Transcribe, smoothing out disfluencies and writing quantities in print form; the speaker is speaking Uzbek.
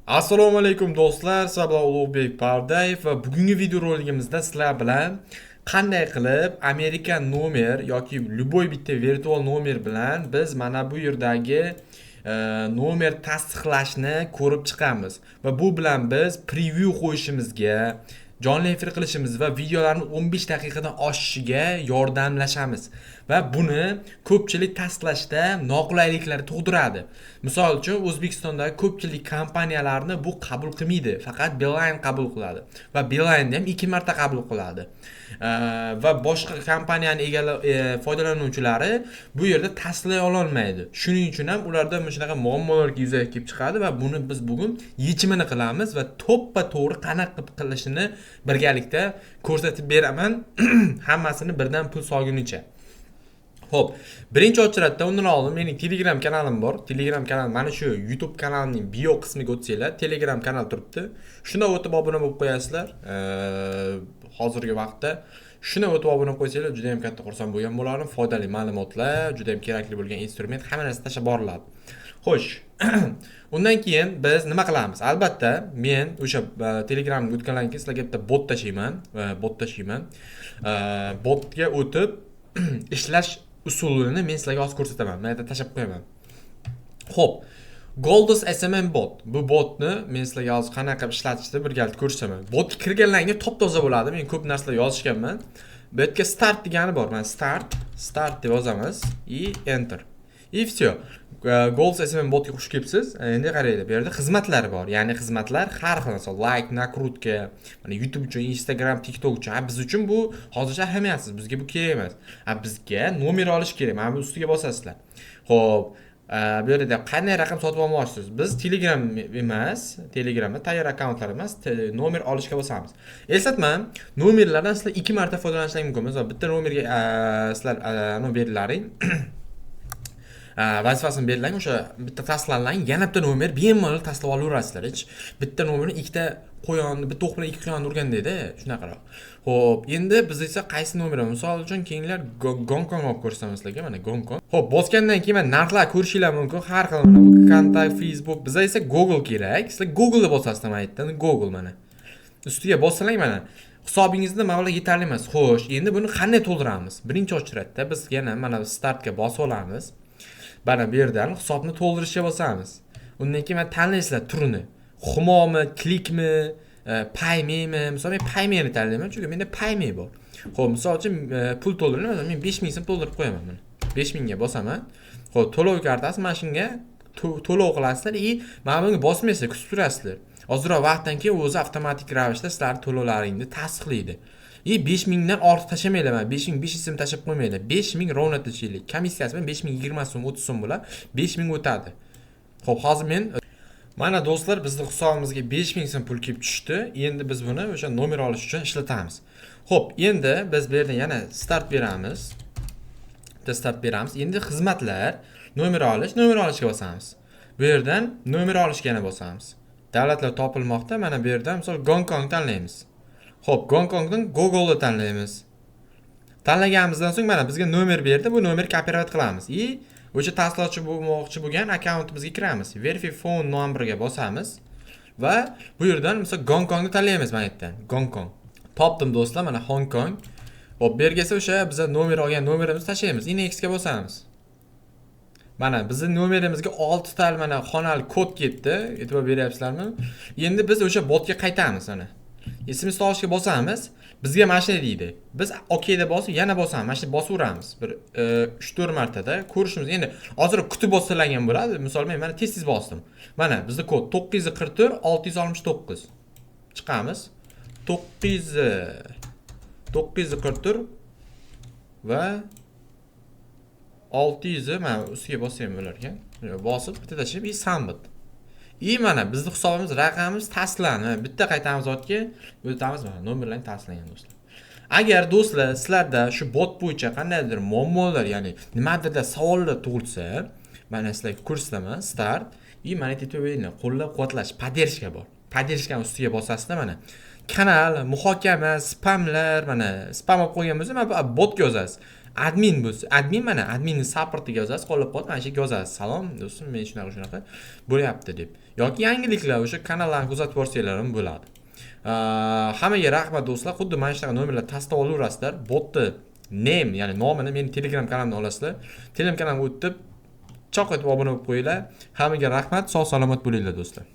Assalomu alaykum, do'stlar, sizlar bilan Ulug'bek Pardayev va bugungi videoroligimizda sizlar bilan qanday qilib Amerika nomer yoki любой bitta virtual nomer bilan biz mana bu yerdagi nomer tasdiqlashni ko'rib chiqamiz va bu bilan biz preview qo'yishimizga, jonli efir qilishimiz va videolarni 15 daqiqadan oshishiga yordamlashamiz. Va buni ko'pchilik tasdiqlashda noqulayliklar tug'diradi. Misol uchun, O'zbekistondagi ko'pchilik kompaniyalarni bu qabul qilmaydi, faqat Beeline qabul qiladi va Beelineni ham ikki marta qabul qiladi. Va boshqa kompaniyani foydalanuvchilari bu yerda tasdiqlay ololmaydi. Shuning uchun ham ularda mana shunaqa muammolar yuzaga kelib chiqadi va buni biz bugun yechimini qilamiz va to'ppa to'g'ri qanaqa qilib qilishini birgalikda ko'rsatib beraman, hammasini birdan pul solgunicha. Xo'p, birinchi очередь da undan oldin mening Telegram kanalim bor. Telegram kanal mana shu YouTube kanalining bio qismiga o'tsanglar, Telegram kanal turibdi. Shunda o'tib obuna bo'lib qo'yasizlar. Hozirgi vaqtda shuni o'tib obuna qo'ysanglar, juda ham katta xursand bo'lgan bo'lardim. Foydali ma'lumotlar, juda ham kerakli bo'lgan instrument, hamma narsa tashlab boriladi. Xo'sh, undan keyin biz nima qilamiz? Albatta, men o'sha Telegramga o'tgandan keyin sizlarga bitta bot tashlayman, bot tashlayman. Botga o'tib ishlash usulini men sizlarga hozir ko'rsataman. Men yerda tashlab qo'yaman. Xo'p, Goldos SMM bot. Bu botni men sizlarga hozir qanaqa qilib ishlatishni birgalikda ko'rsataman. Botga kirganlaringda top-toza bo'ladi. Men ko'p narsalar yozishganman. Bu yerga start degani bor. Mana start, start deb yozamiz и enter. И все. Golds SMM botga xush kelibsiz. Endi qaranglar, bu yerda xizmatlar bor. Ya'ni xizmatlar har xil, masalan, like, накрутка, mana YouTube uchun, Instagram, TikTok uchun. Ha, biz uchun bu hozircha ahamiyatsiz. Bizga bu kerak emas. Ha, bizga nomer olish kerak. Mana bu ustiga bosasizlar. Xo'p, bu yerda qanday raqam sotib olmoqchisiz? Biz Telegram emas, Telegramda tayyor akkauntlar emas, nomer olishga bosamiz. Eslatma, nomerlardan sizlar ikki marta foydalanishlaring mumkin. Masalan, bitta nomerga sizlar anavi berilaring, vazifasini belgilang, o'sha bitta tasdiqlanlang, yana bitta nomer bemalol tasdiqlab olaverasizlar. Hech bitta nomerni ikkita qo'yon, bitta o'q bilan ikki quyonni urgandayda, shunaqaroq. Ho'p, endi biz esa qaysi nomer, misol uchun, keyingilar Gonkong olib ko'rsataman sizlarga, mana Gonkong. Ho'p, bosgandan keyin mana narxlar ko'rishinglar mumkin, har xil, mana Kontakt, Facebook. Bizga esa Google kerak. Sizlar Google'da bosasizlar, mana yerdan Google, mana ustiga bossalang, mana hisobingizda mablag' yetarli emas. Xo'sh, endi buni qanday to'ldiramiz? Birinchi очередь da biz yana mana startga bosib olamiz. Mana bu yerdan hisobni to'ldirishga bosamiz. Undan keyin mana tanlaysizlar turini: Humomi, Klikmi, Paymemi. Misol, men Paymeni tanlayman, chunki menda Payme bor. Ho'p, misol uchun, pul to'ldirdim. Masalan, men 5000 so'm to'ldirib qo'yaman. Mana 5000 ga bosaman. Ho'p, to'lov kartasi, mana shunga to'lov qilasizlar и mana bunga bosmaysizlar, kutib turasizlar. Ozroq vaqtdan keyin o'zi avtomatik ravishda sizlarni to'lovlaringni tasdiqlaydi. И 5000 dan ortiq tashlamanglar, mana 5500 so'm tashlab qo'ymanglar, 5000 ровно tashlaylik. Komissiyasi bilan 5020 so'm, 30 so'm bo'ladi, 5000 o'tadi. Ho'p, hozir men mana, do'stlar, bizni hisobimizga 5000 so'm pul kelib tushdi. Endi biz buni o'sha nomer olish uchun ishlatamiz. Ho'p, endi biz bu yerdan yana start beramiz, bitta start beramiz. Endi xizmatlar, nomer olish, nomer olishga bosamiz. Bu yerdan nomer olishga yana bosamiz. Davlatlar topilmoqda. Mana bu yerdan, misol, Gonkong tanlaymiz. Ho'p, Gonkongdan Google'ni tanlaymiz. Tanlaganimizdan so'ng mana bizga nomer berdi. Bu nomerni копировать qilamiz и o'sha tasdiqlovchi bo'lmoqchi bo'lgan akkauntimizga kiramiz. Verify phone numberga bosamiz va bu yerdan, misol, Gonkongni tanlaymiz. Mana yerdan Gonkong topdim, do'stlar, mana Hong Kong. Ho'p, bu yerga esa o'sha biza nomer olgan nomerimizni tashlaymiz, nextga bosamiz. Mana bizni nomerimizga oltita mana xonali kod ketdi, e'tibor beryapsizlarmi? Endi biz o'sha botga qaytamiz. Mana SMS olishga bosamiz. Bizga mana shunday deydi. Biz OK deb bosib, yana bosamiz, mana shunday bosaveramiz bir 3-4 martada ko'rishimiz. Endi ozroq kutib bossalar ham bo'ladi. Misol, men mana tez tez bosdim. Mana bizda kod 944 669. Chiqamiz. 944 va 600, mana ustiga bossam bo'lar ekan. Bosib bitta tashlab и submit. И mana bizni hisobimiz, raqamimiz tasdiqlandi. Bitta qaytamiz ortga, o'tamiz. Mana nomerlar tasdiqlangan, do'stlar. Agar, do'stlar, sizlarda shu bot bo'yicha qandaydir muammolar, ya'ni nimadirda savollar tug'ilsa, mana sizlarga ko'rsataman. Start и mana yerda qo'llab quvvatlash, поддержка bor. Поддержка ni ustiga bosasizda, mana kanal, muhokama, spamlar. Mana spam olib qo'ygan bo'lsa, mana bu botga yozasiz. Admin bo'lsa, admin, mana, adminni supportiga yozasiz, qo'llab quvvat mana shu yerga yozasiz: "Salom, do'stim, men shunaqa shunaqa bo'lyapti", deb. Yoki yangiliklar, o'sha kanallarni kuzatib borsanglar ham bo'ladi. Hammaga rahmat, do'stlar. Xuddi mana shunaqa nomerlar tashlab olaverasizlar. Botni name, ya'ni nomini meni Telegram kanalimdan olasizlar. Telegram kanalimga o'tib, choq etib obuna bo'lib qo'yinglar. Hammaga rahmat, sog' salomat bo'linglar, do'stlar.